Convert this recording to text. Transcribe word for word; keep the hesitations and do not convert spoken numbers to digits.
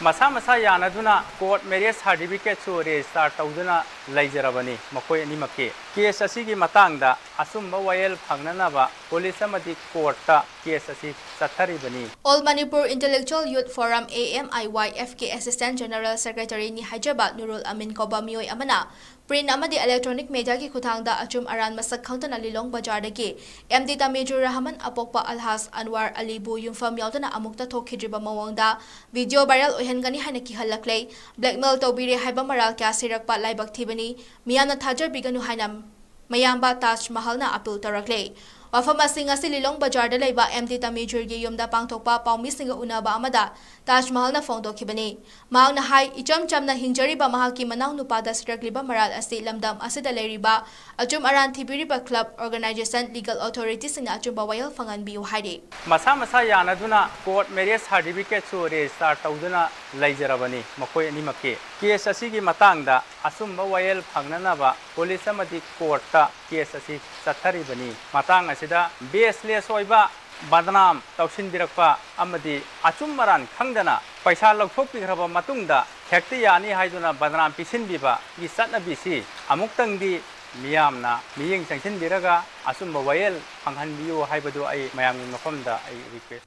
ꯃꯁꯥ ꯃꯁꯥ ꯌꯥꯅꯗꯨꯅ court marriage certificate ꯁꯨ register ꯇꯧꯗꯨꯅ ꯂꯩꯖꯔꯕꯅꯤ꯫ ꯃꯈꯣꯏ ꯑꯅꯤꯃꯛꯀꯤ case ꯑꯁꯤꯒꯤ ꯃꯇꯥꯡꯗ ꯑꯆꯨꯝꯕ ꯋꯥꯌꯦꯜ ꯐꯪꯅꯅꯕ police ꯑꯃꯗꯤ court ꯇ case ꯑꯁꯤ ꯆꯠꯊꯔꯤꯕꯅꯤ꯫ All Manipur Intellectual Youth Forum, A M I Y F ꯀꯤ Assistant General Secretary ꯅꯤ ꯍꯥꯏꯖꯕ ꯅꯨꯔꯨꯜ ꯑꯃꯤꯟ ꯀꯧꯕ ꯃꯤꯑꯣꯏ ꯑꯃꯅ print ꯑꯃꯗꯤ electronic media ꯒꯤ ꯈꯨꯠꯊꯥꯡꯗ ꯑꯆꯨꯝ ꯑꯔꯥꯟ ꯃꯁꯛ ꯈꯪꯗꯅ ꯂꯤꯂꯣꯡ ꯕꯖꯥꯔꯗꯒꯤ M D ꯇꯃꯤꯖꯨꯔ ꯔꯍꯃꯟ ꯑꯄꯣꯛꯄ ꯑꯜꯍꯥꯖ ꯑꯟꯋꯥꯔ ꯑꯂꯤꯕꯨ ꯌꯨꯝꯐꯝ ꯌꯥꯎꯗꯅ ꯑꯃꯨꯛꯇ ꯊꯣꯛꯈꯤꯗ꯭ꯔꯤꯕ ꯃꯑꯣꯡꯗ video viral ꯑꯣꯏꯍꯟꯒꯅꯤ ꯍꯥꯏꯅ ꯀꯤꯍꯜꯂꯛꯂꯦ꯫ Blackmail ꯇꯧꯕꯤꯔꯦ ꯍꯥꯏꯕ ꯃꯔꯥꯜ ꯀꯌꯥ ꯁꯤꯔꯛꯄ ꯂꯥꯏꯕꯛ ꯊꯤꯕꯅꯤ꯫ ꯃꯤꯌꯥꯝꯅ ꯊꯥꯖꯕꯤꯒꯅꯨ ꯍꯥꯏꯅ ꯃꯌꯥꯝꯕ ꯇꯥꯖ ꯃꯍꯜꯅ appeal ꯇꯧꯔꯛꯂꯦ꯫ ꯋꯥꯐꯝ ꯑꯁꯤ ꯉꯁꯤ ꯂꯤꯂꯣꯡ ꯕꯖꯥꯔꯗ ꯂꯩꯕ M D ꯇꯃꯤꯖꯨꯔꯒꯤ ꯌꯨꯝꯗ ꯄꯥꯡꯊꯣꯛꯄ ꯄꯥꯎꯃꯤꯁꯤꯡꯒ ꯎꯅꯕ ꯑꯃꯗ ꯇꯥꯖ ꯃꯍꯜꯅ ꯐꯣꯡꯗꯣꯛꯈꯤꯕꯅꯤ꯫ ꯃꯍꯥꯛꯅ ꯍꯥꯏ, ꯏꯆꯝ ꯆꯝꯅ ꯍꯤꯡꯖꯔꯤꯕ ꯃꯍꯥꯛꯀꯤ ꯃꯅꯥꯎ ꯅꯨꯄꯥꯗ ꯁꯤꯔꯛꯂꯤꯕ ꯃꯔꯥꯜ ꯑꯁꯤ ꯂꯝꯗꯝ ꯑꯁꯤꯗ ꯂꯩꯔꯤꯕ ꯑꯆꯨꯝ ꯑꯔꯥꯟ ꯊꯤꯕꯤꯔꯤꯕ club, organisation, legal authority ꯁꯤꯡꯅ ꯑꯆꯨꯝꯕ ꯋꯥꯌꯦꯜ ꯐꯪꯍꯟꯕꯤꯌꯨ ꯍꯥꯏꯔꯤ꯫ ꯃꯁꯥ ꯃꯁꯥ ꯌꯥꯅꯗꯨꯅ court marriage certificate ꯁꯨ register ꯇꯧꯗꯨꯅ ꯂꯩꯖꯔꯕꯅꯤ꯫ ꯃꯈꯣꯏ ꯑꯅꯤꯃꯛꯀꯤ case ꯑꯁꯤꯒꯤ ꯃꯇꯥꯡꯗ ꯑꯆꯨꯝꯕ ꯋꯥꯌꯦꯜ ꯐꯪꯅꯅꯕ police ꯑꯃꯗꯤ court ꯇ case ꯑꯁꯤ ꯆꯠꯊꯔꯤꯕꯅꯤ꯫ ꯃꯇꯥꯡ ꯑꯁꯤꯗ baseless ꯑꯣꯏꯕ ꯕꯗꯅꯥꯝ ꯇꯧꯁꯤꯟꯕꯤꯔꯛꯄ ꯑꯃꯗꯤ ꯑꯆꯨꯝ ꯑꯔꯥꯟ ꯈꯪꯗꯅ ꯄꯩꯁꯥ ꯂꯧꯊꯣꯛꯄꯤꯈ꯭ꯔꯕ ꯃꯇꯨꯡꯗ ꯍꯦꯛꯇ ꯌꯥꯅꯤ ꯍꯥꯏꯗꯨꯅ ꯕꯗꯅꯥꯝ ꯄꯤꯁꯤꯟꯕꯤꯕꯒꯤ ꯆꯠꯅꯕꯤꯁꯤ ꯑꯃꯨꯛꯇꯪꯗꯤ ꯃꯤꯌꯥꯝꯅ ꯃꯤꯠꯌꯦꯡ ꯆꯪꯁꯤꯟꯕꯤꯔꯒ ꯑꯆꯨꯝꯕ ꯋꯥꯌꯦꯜ ꯐꯪꯍꯟꯕꯤꯌꯨ ꯍꯥꯏꯕꯗꯨ ꯑꯩ ꯃꯌꯥꯝꯒꯤ ꯃꯐꯝꯗ ꯑꯩ request